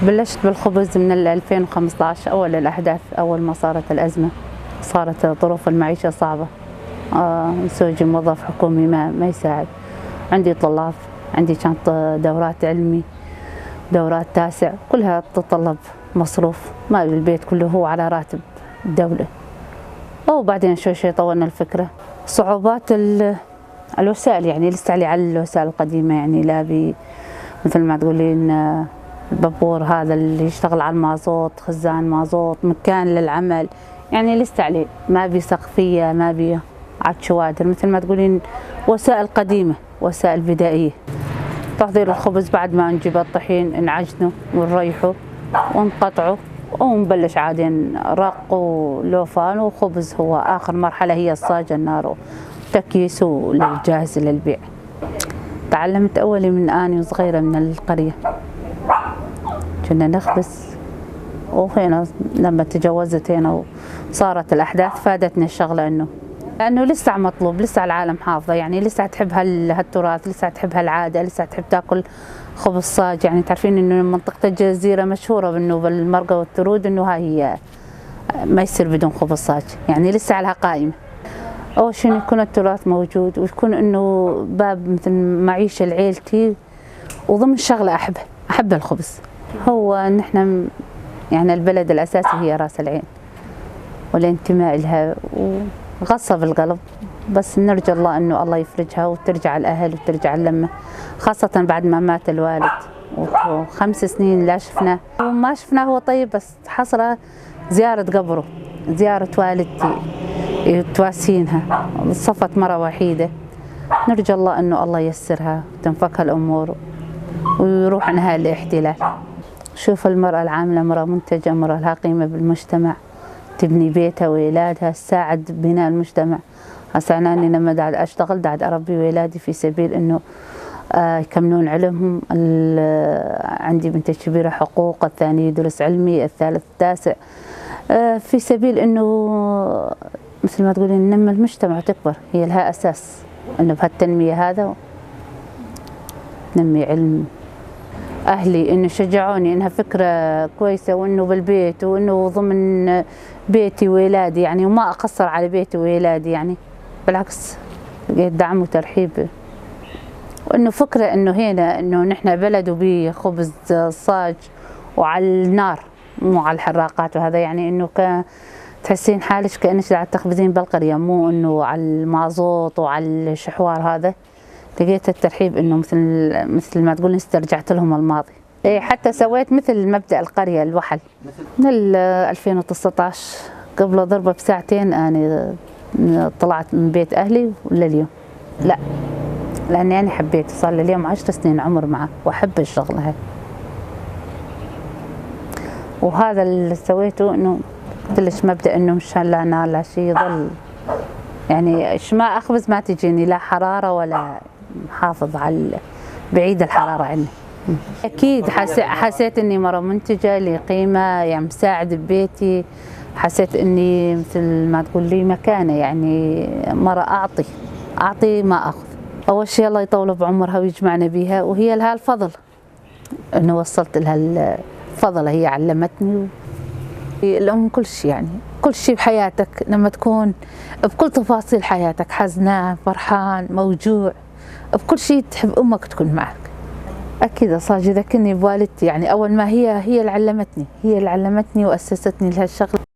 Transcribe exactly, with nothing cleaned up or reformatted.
بلشت بالخبز من ال ألفين وخمسطعش، أول الأحداث، أول ما صارت الأزمة، صارت ظروف المعيشة صعبة. آه، زوجي موظف حكومي، ما، ما يساعد. عندي طلاب، عندي كانت دورات علمي، دورات تاسع، كلها تتطلب مصروف. ما البيت كله هو على راتب الدولة. وبعدين شوي شوي طورنا الفكرة. صعوبات ال-، الوسائل، يعني، لسه علي على الوسائل القديمة، يعني، لا بي-، مثل ما تقولين، آه، البابور هذا اللي يشتغل على المازوت، خزان مازوت، مكان للعمل، يعني، لسه علي، ما بي سقفية، ما بي عاد شوادر، مثل ما تقولين، وسائل قديمة، وسائل بدائية. تحضير الخبز: بعد ما نجيب الطحين، نعجنه ونريحه ونقطعه، ونبلش عادي رق ولوفان وخبز. هو آخر مرحلة هي الصاج، النار، تكييس وللجاهز للبيع. تعلمت أولي من آني وصغيرة من القرية، كنا نخبز. وهنا لما تجوزت هنا وصارت الأحداث، فادتني الشغلة، إنه، لأنه لسه مطلوب، لسه العالم حافظة، يعني، لسه تحب هال-، هالتراث، لسه تحب هالعادة، لسه تحب تاكل خبز صاج. يعني، تعرفين إنه منطقة الجزيرة مشهورة بالنوبة، المرقة والثرود، إنه هاي هي ما يصير بدون خبز صاج، يعني لسه عليها قائمة. أول شي إنه يكون التراث موجود، ويكون إنه باب مثل معيشة لعيلتي، وضمن شغلة أحبها، أحب الخبز. هو نحن م-، يعني البلد الأساسي هي راس العين، والانتماء إلها وغصة بالقلب، بس نرجو الله إنه الله يفرجها وترجع الأهل وترجع اللمة، خاصة بعد ما مات الوالد وخمس سنين لا شفناه، وما شفناه هو طيب، بس حصل زيارة قبره، زيارة والدتي، تواسينها، صفت مرة وحيدة. نرجو الله إنه الله ييسرها وتنفك هالأمور ويروح عنها الاحتلال. شوف المرأة العاملة، مرأة منتجة، مرأة لها قيمة بالمجتمع، تبني بيتها وولادها، تساعد بناء المجتمع. هسه أنا، أني لما دا اشتغل، دا اربي ولادي في سبيل انه، آه، يكملون علمهم. ال-، عندي بنت الكبيرة حقوق، الثاني يدرس علمي، الثالث تاسع. آه، في سبيل انه، مثل ما تقولين، ننمي المجتمع وتكبر، هي لها اساس انه بهالتنمية هذا ننمي علم. اهلي انه شجعوني انها فكرة كويسة، وانه بالبيت، وانه ضمن بيتي وولادي، يعني، وما أقصر على بيتي وولادي، يعني، بالعكس، لقيت دعم وترحيب. وإنه فكرة إنه هنا، إنه نحن بلد وبيه خبز صاج وعلى النار، مو على الحراقات وهذا، يعني، إنه ك-، تحسين حالش كأنك قاعد تخبزين بالقرية، مو إنه على المازوت وعلى الشحوار هذا. لقيت الترحيب، إنه مثل، مثل ما تقولين، استرجعت لهم الماضي. إيه، حتى سويت مثل مبدأ القرية، الوحل. من ال ألفين وتسعتاش، قبل ضربة بساعتين، أنا طلعت من بيت أهلي ولليوم. لا، لأني أنا حبيت، صار لي اليوم عشر سنين عمر معه، وأحب الشغلة هاي. وهذا اللي سويته، إنه قلت لك مبدأ إنه مشان لا نار لا شي يضل، يعني، إيش ما أخبز ما تجيني لا حرارة ولا محافظ على ال-، بعيد الحرارة عني. أكيد حس-، حسيت إني مرة منتجة، لي قيمة، يعني مساعد ببيتي. حسيت إني مثل ما تقول لي مكانة، يعني مرة أعطي، أعطي ما أخذ. أول شي الله يطول بعمرها ويجمعنا بيها، وهي لها الفضل إنه وصلت لها الفضل، هي علمتني. الأم كل شي، يعني كل شي بحياتك، لما تكون بكل تفاصيل حياتك، حزنان، فرحان، موجوع، بكل شي تحب أمك تكون معك. أكيد أصلا إذا كني بوالدتي، يعني أول ما هي، هي اللي علمتني، هي اللي علمتني وأسستني لهالشغلة.